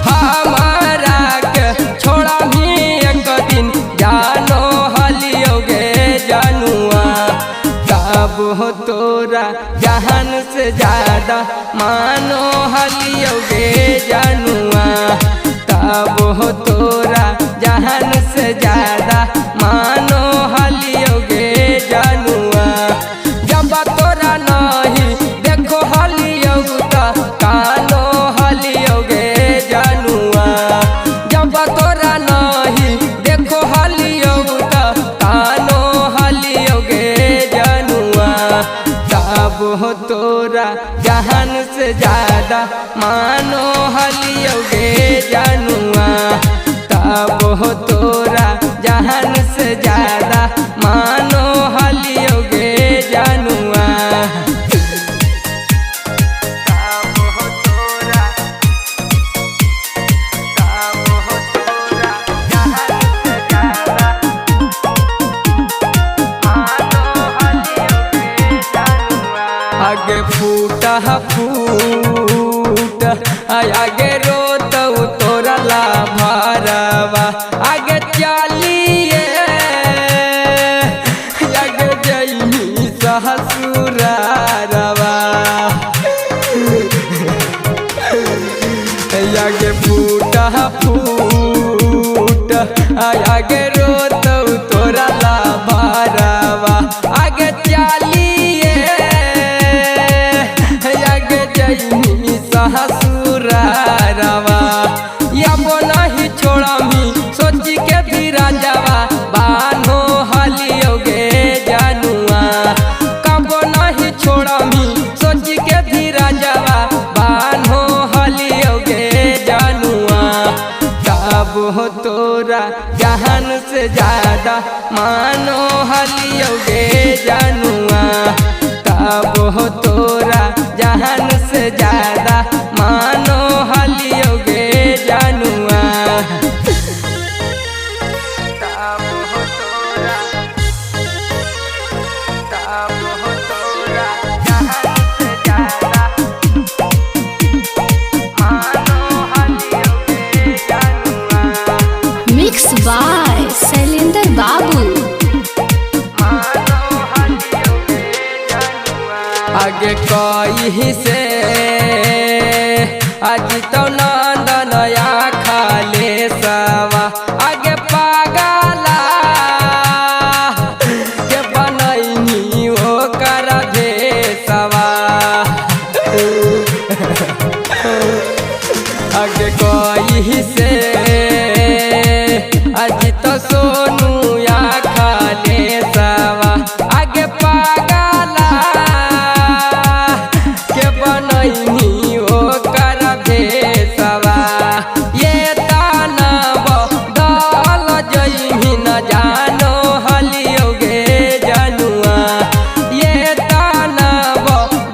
हमारा के छोड़ा भी एक दिन जानो हलियोगे जानुआ। तब हो तोरा जहान से ज्यादा मानो हलियोगे जानुआ। तब हो तोरा जहान से ज्यादा मानो हलियोगे जानुआ। जब तोरा नहीं देखो हलियो त कानो हलियोगे जानुआ। जब तोरा नहीं देखो हलियो त कानो हलियोगे जानुआ। तब हो तोरा जहान से ज्यादा मानो हलियोगे जानुआ। तब हो तोरा जहान से ज्यादा मानो हलियोगे जानुआ। तब हो तोरा, तब हो तोरा जहान से ज्यादा मानो हलियोगे जानुआ। आगे फूटा फूट आगे रोत तोरा ला भरवा। आगे चलिए आगे जइनी ससुरारवा। आगे फूटा फूट आगे रोत तोरा ला भरवा। आगे चलिए आगे जइनी ससुरारवा। अब नहीं छोड़मी सोची के धीरा जावा बानो हलियोगे जानुआ। कब नहीं छोड़मी सोची के धीरा जावा बानो हलियोगे जानुआ। तब हो तोरा जहान से ज्यादा मानो हलियोगे जानुआ। तब हो तोरा जहान से ज्यादा मानो हलियोगे जानुआ। तब हो तोरा, तब हो तोरा जहान से ज्यादा मानो हलियोगे जानुआ। मिक्स बाय शैलेंद्र बाबू। मानो हलियोगे जानुआ। आगे कही से आज तो नंदनया खाले सवा। आगे पागला के बनैनी ओ कर भेसवा। आगे कही से आज तो सोनू या खाले सवा। आगे पागला के बनैनी ओ कर भेसवा। ये तानब दल जइमी न जानो हलियोगे जानुआ। ये तानब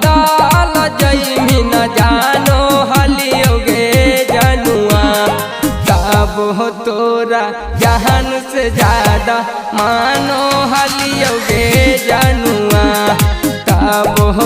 दल जइमी न जानो हलियोगे जानुआ। तब हो तोरा जहान से ज्यादा मानो हलियोगे जानुआ। तब हो